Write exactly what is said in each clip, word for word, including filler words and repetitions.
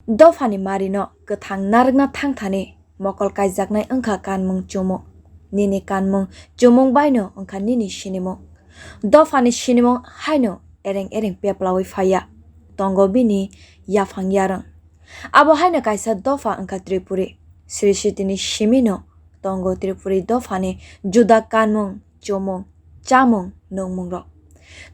Dophani marino kwthang narwkna thangthani mokol kaijaknai wngkha kanmung chumung. Nini kanmung chumung baino wngkha nini sinimung. Dophani sinimung haino ereng ereng peplawi phaiya, tongo bini yaphang yarwng. Abo haino kaisa dopha wngkha Tripuri. Sri Sitini simino tongo Tripuri dophani juda kanmung, chumung, chamung, nungmungrok.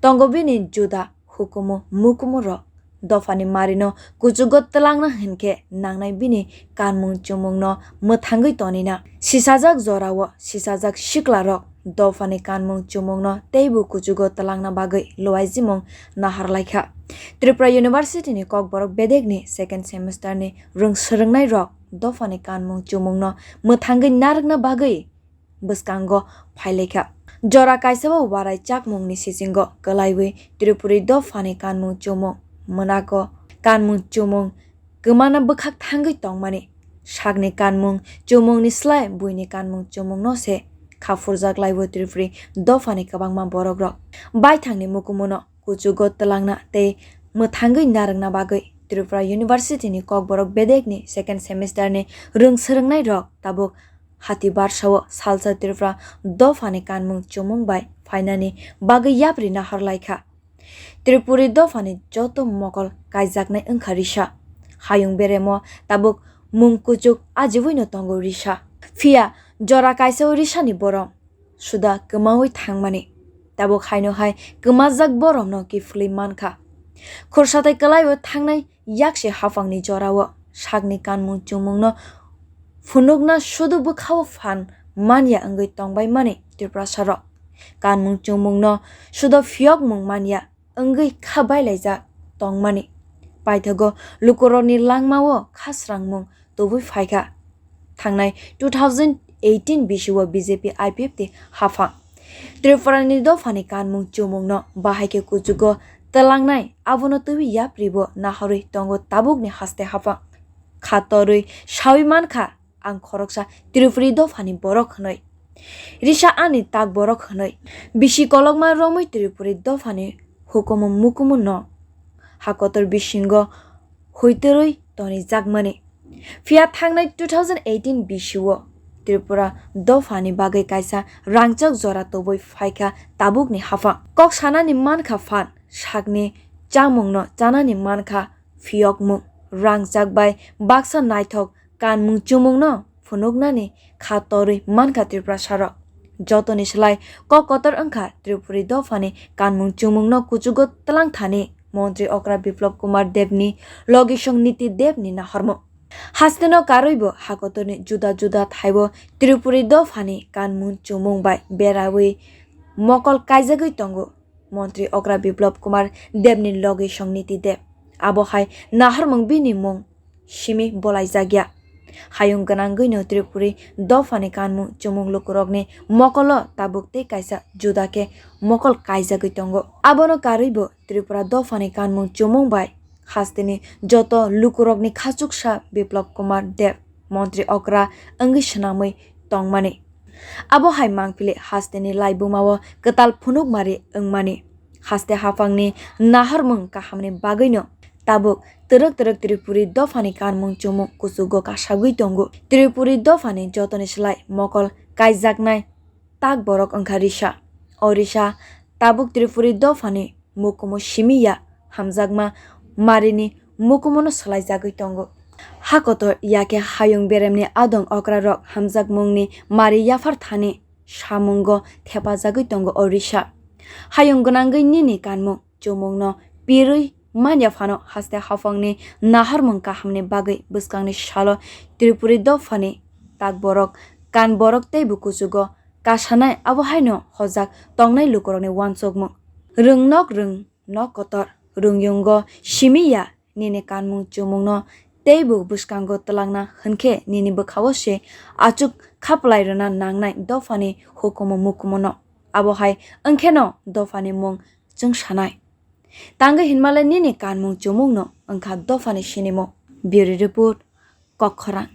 Tongo bini juda hukumu mukumurok. Dophani marino kuchugo twlangna hinkhe nangnai bini kanmung chumungno mwthangwi tonina. Sisajak jorao sisajak siklarok dophani kanmung chumungno teibo kuchugo twlangna bagwi luaijimung naharlaikha. Tripura University ni Kokborok bedekni second semester ni rwng swrwngnairok dophani kanmung chumungno mwthangwi narwkna bagwi bwskango phailaikha. Jora kaisao warai chakmungni sisingo kwlaiwi Tripuri dophani kanmung chumung mwnago kanmung chumung kwmana bwkhak thangwi tongmani. Sakni kanmung chumungni slai buini kanmung chumungno se kha phurjak laibo Tripuri dophani kwbangma borokrok. Baithangni mukumuno kuchugo twlangna tei mwthangwi narwkna bagwi Tripura University ni Kokborok bedekni second semester ni rwng swrwngnairok tabuk hati barsao salsa Tripura dophani kanmung chumung bai phainani bagwi yapri naharlaikha. Tripuri dophani joto mokol kaijaknai wngkha risa. Hayung beremo tabuk mung kuchuk ajibuino tongo risa. Phiya jora kaisao risani borom suda kwmawi thangmani. Tabuk haino hai kwmajak boromno kiphilwi mankha. Khursatai kwlaibo thangnai yaksi haphangni jorao sakni kanmung chumungno phunukna sudu bwkhao phan manya wngwi tongbaimani Tiprasarok. Kanmung chumungno sudo phiyokmung manya wngwi kha bailaijak tongmani. Paithago lukurokni langmao khasrangmung tubui phaikha. Thangnai two thousand eighteen bisio B J P I P F T haphang Tripurani dophani kanmung chumungno bahai khe kuchugo twlangnai, abono twiwi yapribo naharwi tongo tabukni haste haphang. Kha torwi sawi mankha, ang khoroksa Tripuri dophani borok hwnwi. Risa ani tak borok hwnwi. Bisi kolokma romwi Tripuri dophani hukumu mukumu no hakotor bisingo huitwrwi tonijakmani. Phiya thangnai two thousand eighteen bisio Tripura dophani bagwi kaisa rangchak jora tubui phaikha tabukni haphang. Kok sanani mankha phan, sakni chamungno chanani mankha phiyokmung, rangchak bai baksa naithok kanmung chumungno phunuknani kha torwi mankha Tiprasarok. Jotoni slai kok kotor wngkha Tripuri dophani kanmung chumungno kuchugo twlangthani Montri Okra Biplop Kumar Debni logisong Niti Debni nahormung. Hasteno karwibo hakotorni juda juda thaibo Tripuri dophani kanmung chumung bai berawi mokol kaijagwi tongo Montri Okra Biplop Kumar Debni logisong Niti Deb. Abo hai nahormung bini mung simi bolaijakya. Hayung gwnangwino Tripuri dophani kanmung chumung lukurokni mokolo tabuk tei kaisa juda khe mokol kaijagwi tongo. Abono karwibo Tripura dophani kanmung chumung bai hasteni joto lukurokni khachuksa Biplop Kumar Deb montri okra wngwi swnamwi tongmani. Abo hai mangpili hasteni laibumao kwtal phunukmari wngmani. Haste haphangni naharmung kahamni bagwino tabuk twrwk twrwk Tripuri dophani kanmung chumung kuchugo kasagwi tongo. Tripuri dophani jotoni slai mokol kaijaknai tak borok wngkha risa. O risa tabuk Tripuri dophani mukumu simi ya, hamjakma marini mukumuno swlaijagwi tongo. Hakotor yakhe hayung beremni adong okrarok hamjakmungni mari yaphar thani samungo thepajagwi tongo o risa. Hayung gwnangwi nini kanmung chumungno pirwi manya phano haste haphangni naharmung kahamni bagwi bwskangni salo Tripuri dophani tak borok, kan borok teibo kuchugo kasanai, abo haino hojak tongnai lukurokni uansukmung. Rwng nok rwng nok kotor, rwng yungo simi ya nini kanmung chumungno teibo bwskango twlangna hwnkhe nini bwkhao se achuk khaplai rwna nangnai dophani hukumu mukumuno. Abo hai wngkheno dophani mung chwngsanai. Tangwi hinmale nini kanmung chumungno wngkha dophani sinimung. Bureau Report, Kokkhorang.